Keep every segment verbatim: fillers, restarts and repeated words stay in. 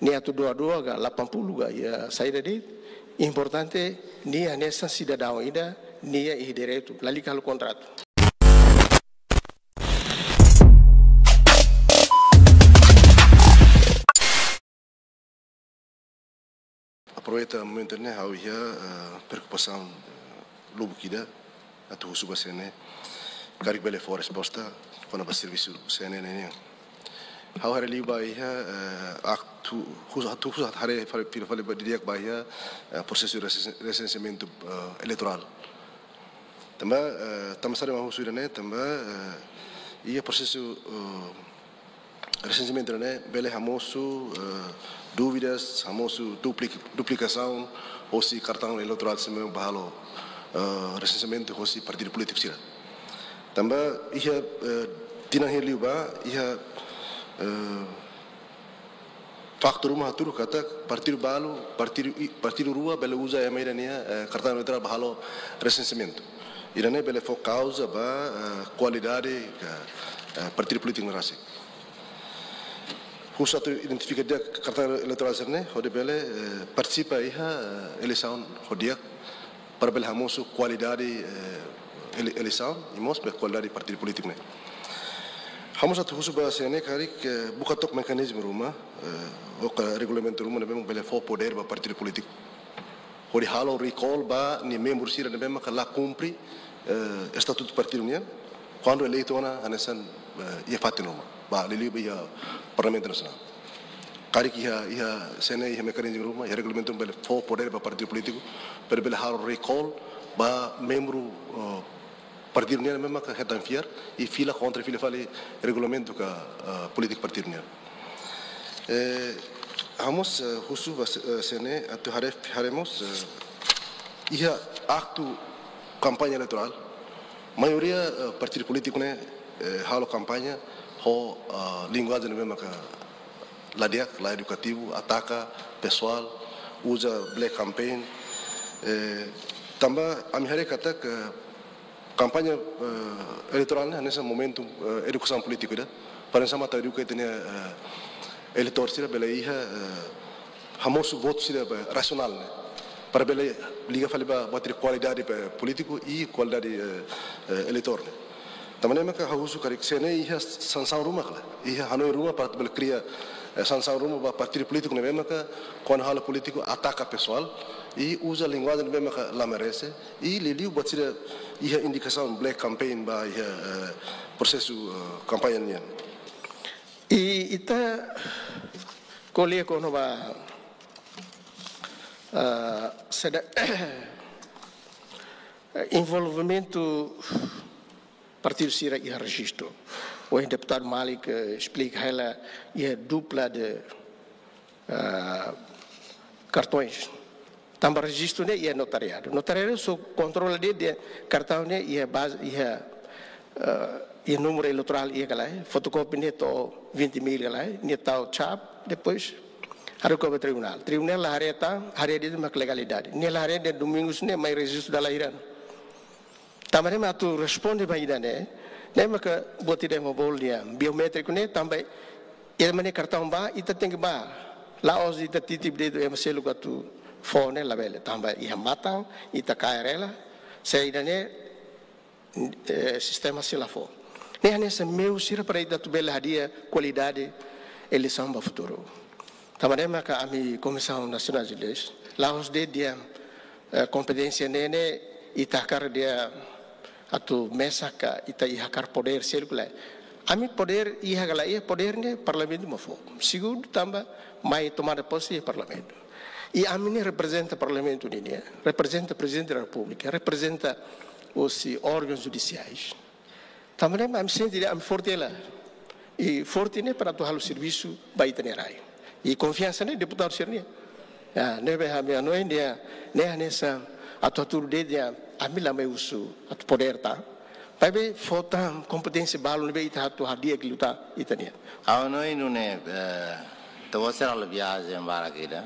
Nia atu dua dua ka delapan puluh ka, iha saida de'it, importante nia hanesan sidadaun ida, nia iha direitu, lalika halo kontratu. Aproveita momentu ne'e ha'u iha, eh, preokupasaun, eh, lubuk ida, atu husu ba C N E, karik bele fó resposta kona-ba servisu C N E nian. Ha'u haree liu ba iha, eh, aktu, husu, atu husu haree fali, fila fali ba didi'ak ba iha, eh, prosesu resensi-, resensiamentu, eh, eleitorál. Tanba, eh, tanba saida mak husu ida-ne'e, tanba, eh, iha prosesu, eh, resensiamentu ne'e bele hamosu, eh, dúvidas, hamosu duplik-, duplikasaun hosi kartaun eleitorál sira ne'ebé halo, eh, resensiamentu hosi partidu polítiku sira. Tanba iha, eh, tinan hira liubá, iha, eh, faktu ruma hatudu katak partidu balu, partidu i-, partidu rua bele uza ema ida nia, eh, kartaun eleitorál ba halo resensiamentu. Ida-ne'e bele fó kauza ba, eh, kualidade ka, eh, partidu polítiku ne'e rasik. Husu atu identifika di'ak kartaun eleitorál sira-ne'e, hodi bele, eh, partisipa iha, eh, eleisaun ho di'ak, para bele hamosu kualidade, eh, ele-, eleisaun, i mós ba kualidade partidu polítiku ne'e. Ha'u mós atu husu ba C N E karik, eh, buka took mekanizmu ruma, eh, ou ka regulamentu ruma ne'ebé bele fó podér ba partidu polítiku hodi halo recall ba nia membru sira ne'ebé maka la kumpre, eh, estatutu partidu nian, kuandu eleitu ona hanesan, eh, iha fatin ruma, ba liuliu ba iha Parlamentu Nasionál. Karik iha, iha C N E iha mekanizmu ruma, iha regulamentu bele fó podér ba partidu polítiku, para bele halo recall ba membru, eh, partidu nian ne'ebé maka hetan fiar, i fila kontra, fila fali regulamentu ka, eh, polítika partidu nian. Eh, ha'u mós, eh, husu ba, eh, C N E atu haree, haree mós, eh, iha aktu kampaña eleitorál, maioria, eh, partidu polítiku ne'e, eh, halo kampaña ho, eh, linguajen ne'ebé maka la di'ak, la edukativu, ataka pesoál, uza black campaign, eh, tanba ami haree katak, eh, kampaña, eh, eleitorál ne'e hanesan momentu, eh, edukasaun polítiku ida. Para hanesan mak atu eduka ita-nia, eh, eleitór sira bele iha, eh, hamosu votu sira ba rasionál ne'e. Para bele liga fali ba, ba buat ida kualidade ba polítiku i kualidade, eh, eh, eleitór ne'e. Tanba ne'e maka ha'u husu karik C N E iha sansaun ruma ka lae, iha hanoin ruma para bele kria, eh, sansaun ruma ba partidu polítiku ne'ebé maka kuandu halo polítiku ataka pesoál i uza linguajen ne'ebé maka la merese, i liuliu buat sira iha indikasaun black campaign ba iha, eh, prosesu, eh, kampaña nian. I ita ko'alia kona-ba, eh, saida, envolvimentu partidu sira iha rejistu. Ohin deputadu Malik, eh, esplika hela iha dupla de, eh, kartões. Tanba rejistu ne'e iha notariadu. Notariadu só kontrola de'it, de'it kartaun ne'e iha baze, iha, eh, iha númeru eleitorál iha ka lae, fotokópia ne'e to'o vinte mil ka lae, nia tau chap, depois haruka ba tribunál. Tribunál la haree tan, haree de'it mak legalidade. Nia la haree de'it Domingos ne'e mai rejistu dala hira ona. Tanba ne'e mak atu responde ba ida-ne'e, ne'e maka buat ida ema bolu dehan biométriku ne'e tanba ema nia kartaun bá, ita tenke bá. La'ós ita titip de'it ema seluk atu fó ne'e labele. Tanba iha matan, ita kaer hela, se ida-ne'e, eh, sistema sei la fó. Ne'e hanesan meiu sira para ita atu bele hadi'a kualidade eleisaun ba futuru. Tanba ne'e maka ami Komisaun Nasionál de Eleisaun, la'ós de'it dehan, eh, kompeténsia ne'e ne'e ita hakarak dehan atu mesak ka ita iha hakarak podér seluk ka lae. Ami podér iha ka lae, iha podér ne'e Parlamentu mak fó. Segundu tanba mai tomada pose iha Parlamentu. I ami ne'e reprezenta Parlamentu nian, reprezenta Prezidente da Repúblika, reprezenta hosi órgauns judisiais. Tanba ne'e ami sente dehan ami forte hela. I forte ne'e para atu halo servisu ba ita-nia rai. I konfiansa ne'e deputadu sira-nian. Ya, ne'ebé ami hanoin dehan, ne'e hanesan atu hatudu de'it dehan ami la mai husu atu podér tan. Maibé fó tan kompeténsia balu ne'ebé ita atu hadi'a kila tan ita-nian. Ha'u hanoin nune'e, eh, ita-boot sira halo viajen barak ida.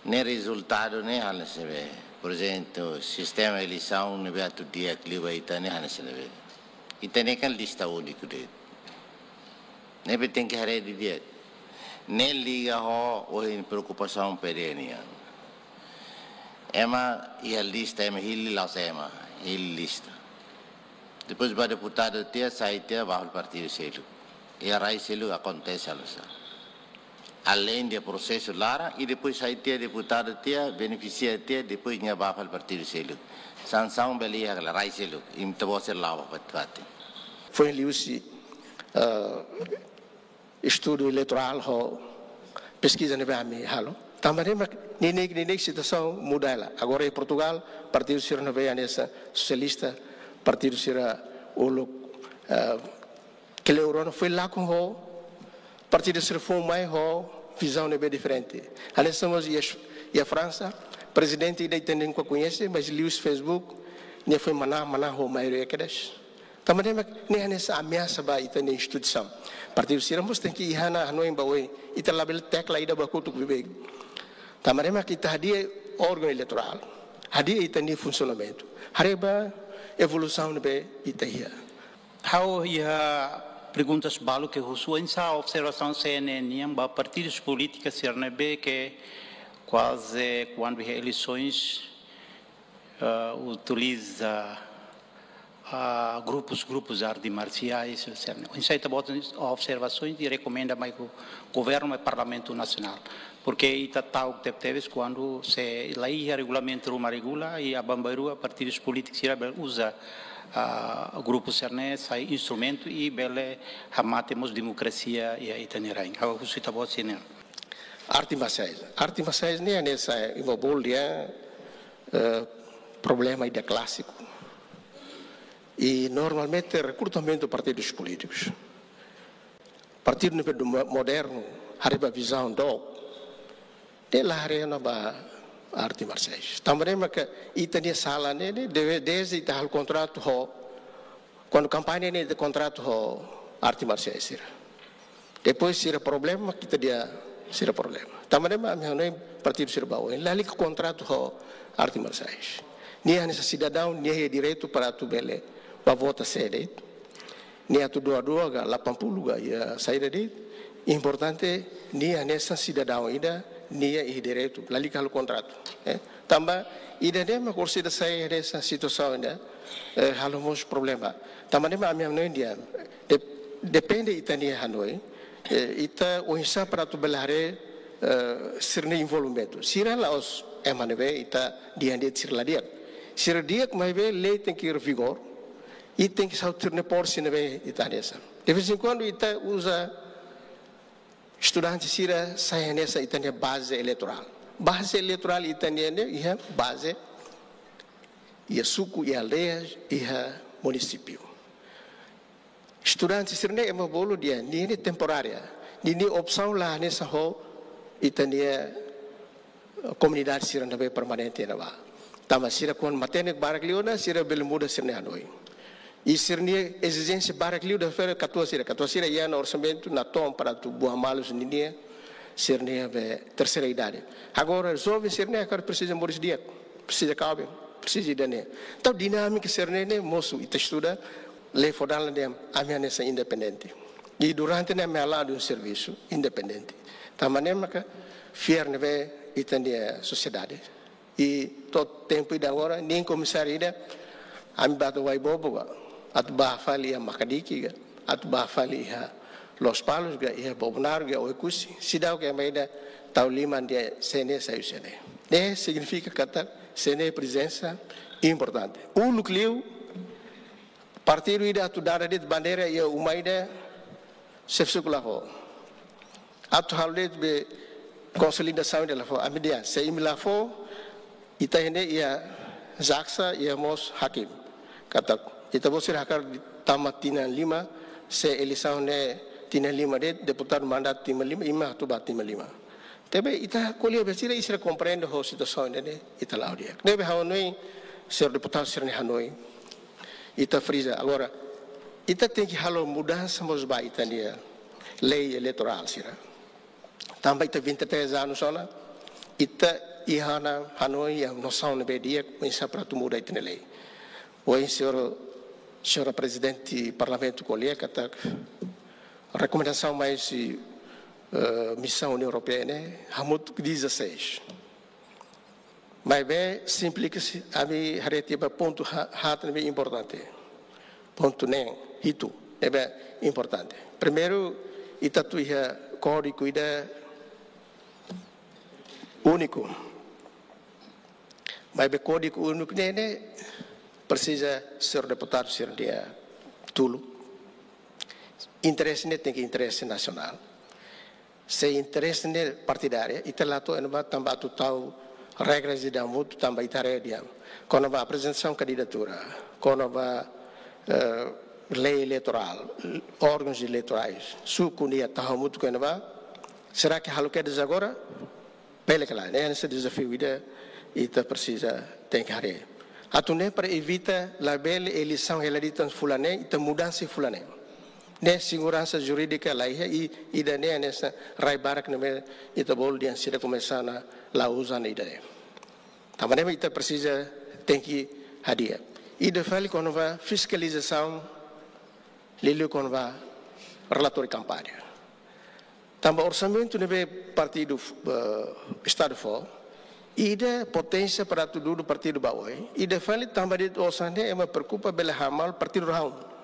Ne'e rezultadu ne'e hanesan ne'ebé. Por ezemplu, sistema eleisaun ne'ebé atu di'ak liu ba ita ne'e hanesan ne'ebé. Ita ne'e kan lista úniku de'it. Ne'ebé tenke haree didi'ak. Ne'e liga ho ohin preokupasaun P D nian. Ema iha lista, ema hili la'ós ema, hili lista. Depois ba deputadu tiha, sai tiha, ba halo partidu seluk. Iha rai seluk akontese halo sa. Além de prosesu laran, i depois sai tiha deputadu tiha, benefisia tiha, depois nia ba halo partidu seluk. Sansaun bele iha kala rai seluk, imi ita-boot sira la'o ba fatin. Foin liuhusi, ah, estudu eleitorál ho peskiza ne'ebé ami halo. Tanba ne'e mak neineik, neineik situasaun muda hela. Agora iha Portugal, partidu sira ne'ebé hanesan sosialista, partidu sira uluk, eh, kleur ona foin lakon ho partidu sira foun mai ho vizaun ne'ebé diferente. Hanesan mós iha, iha Fransa, prezidente ida ita nunka koñese, mas liuhusi Facebook, nia foin manán, manán ho maioria kedas. Tanba ne'e mak ne'e hanesan ameasa ba ita-nia instituisaun. Partidu sira mós tenke iha ona hanoin ba oin, ita labele tekla ida ba kotuk beibeik. Tanba ne'e mak ita hadi'a órgaun eleitorál, hadi'a ita-nia funsionamentu, haree ba evolusaun ne'ebé ita iha. Ha'u iha perguntas balu ke husu, oinsá observasaun C N E nian ba partidus polítikus sira ne'ebé ke kuaze kuandu iha eleisoens, eh, utiliza, ah, grupus, grupus arte marsiais, et cetera. Oinsá ita-boot nia observasaun i rekomenda mai ba governu, mai Parlamentu Nasionál. Porke ita ta'uk tebetebes kuandu se la iha regulamentu ruma regula i aban-bainrua partidus polítikus sira bele uza, ah, grupus sira-ne'e sai instrumentu i bele hamate mós demokrasia iha ita-nia rain. Ha'u husu ita-boot sira-ne'e. Arte marsiais. Arte marsiais ne'e hanesan ema bolu dehan, eh, problema ida klásiku. I normalmente rekrutamentu partidus polítikus, partidu ne'ebé mo-, modernu, haree ba vizaun dook, nia la haree ona ba arte marsiais. Tanba ne'e maka ita-nia sala ne'e, ne'e deve, dezde ita halo kontratu ho, kuandu kampaña ne'e ita kontratu ho arte marsiais sira. Depois sira problema, ita dehan sira problema. Tanba ne'e mak ami hanoin partidu sira ba oin lalika kontratu ho arte marsiais. Nia hanesan sidadaun, nia iha direitu para atu bele ba vota sé de'it. Nia atu doadua ka delapan puluh ka iha saida de'it. Importante nia hanesan sidadaun ida, nia iha direitu, lalika halo kontratu. Eh, tanba ida-ne'e mak orsida sai hanesan situasaun ida, eh, halo mós problema. Tanba ne'e mak ami hanoin dehan, de-, depende ita-nia hanoin, eh, ita oinsá para atu bele haree, eh, sira-nia envolvimentu. Sira la'ós ema ne'ebé ita dehan de'it sira la di'ak. Sira di'ak maibé lei tenke vigor, i tenke sa'e sira-nia porsi ne'ebé ita hanesan. De vez em quando ita uza estudante sira sai hanesan ita-nia baze eleitorál. Baze eleitorál ita-nia ne'e iha baze, iha suku, iha aldeia, iha munisípiu. Estudante sira-ne'e ema bolu dehan, nia ne'e temporária. Nia, nia opsaun la hanesan ho ita-nia komunidade sira ne'ebé permanente ne'ebá. Tanba sira kuandu matenek barak liu ona, sira bele muda sira-nia hanoin. I sira-nia ezijénsia barak liu, da fera katuas sira. Katuas sira iha ona orsamentu natoon para atu buat malus ninia, sira-nia be terseira idade. Agora, joven sira-ne'e agora presiza moris di'ak, presiza kaben, presiza ida-ne'e. Entaun dinámika sira-ne'e ne'e mosu ita estuda, lei fó dalan dehan ami hanesan independente. I durante ne'e ami hala'o servisu independente. Tanba ne'e maka fiar ne'ebé ita-nia sosiedade. I to'o tempu ida agora, nia komisáriu ida, ami ba atu Waibobo ka, atu ba fali iha Makadiki ka, atu ba fali iha Lospalos ka, iha Bobonaro ka, Oekusi, seidauk ema ida tau liman dehan C N E sai husi ne'e. Ne'e signifika katak C N E prezensa importante. Uluk liu, partidu ida atu dada de'it bandeira iha uma ida, xefe suku la fó. Atu halo de'it be konsolidasaun ida la fó. Ami dehan, se imi la fó, ita iha ne'e iha jaksa, iha mós hakim. Katak, ita-boot sira hakarak tama tinan lima, se eleisaun ne'e tinan lima de'it, deputadu mandatu tinan lima, imi atu ba tinan lima. Tanba ita ko'alia ba sira, i sira komprende ho situasaun ne'e, ita la'o di'ak. Ne'ebé ha'u hanoin, señór deputadu sira-nia hanoin, ita friza. Agora, ita tenke halo mudansa mós ba ita-nia lei eleitorál sira. Tanba ita vinte e três anos ona, ita iha ona hanoin, iha nosaun ne'ebé di'ak, oinsá para atu muda ita-nia lei. Ohin señór, señora Prezidente Parlamentu ko'alia katak rekomendasaun mai husi eh, misaun Uniaun Europeia ne'e hamutuk dezasseis. Maibé simplifikasi, ami haree tiha ba pontu ha-, haat ne'ebé importante. Pontu neen, hitu ne'ebé importante. Primeiru, ita atu iha kódigu ida úniku. Maibé kódigu úniku ne'e, ne'e presiza señór deputadu sira-nia tulun. Interese ne'e tenke interese nasionál. Se interese ne'e partidáriu, ita la to'o iha ne'ebá tanba atu tau regras ida hamutuk tanba ita haree dehan kona-ba aprezentasaun kandidatura, kona-ba, eh, lei eleitorál, órgãos eleitorais, suku nia tau hamutuk iha ne'ebá. Será que halo kedas agora? Bele ka lae, ne'e hanesan dezafiu ida ita presiza tenke haree. Atu nune'e para evita labele eleisaun hela de'it fulan neen, ita mudansa fulan neen. Ne'e seguransa jurídika la iha, i ida-ne'e hanesan rai barak ne'ebé ita bolu dehan sira komesa ona la uza ona ida-ne'e. Tanba ne'e ita presiza tenke hadi'a. Ida fali kona-ba fiskalizasaun, liuliu kona-ba relatóriu kampaña. Tanba orsamentu ne'ebé partidu, eh, Estadu fó, ida poténsia para atu dudu partidu ba oin, ida fali tanba de'it osan ne'e ema preokupa bele hamlaha partidu rahun.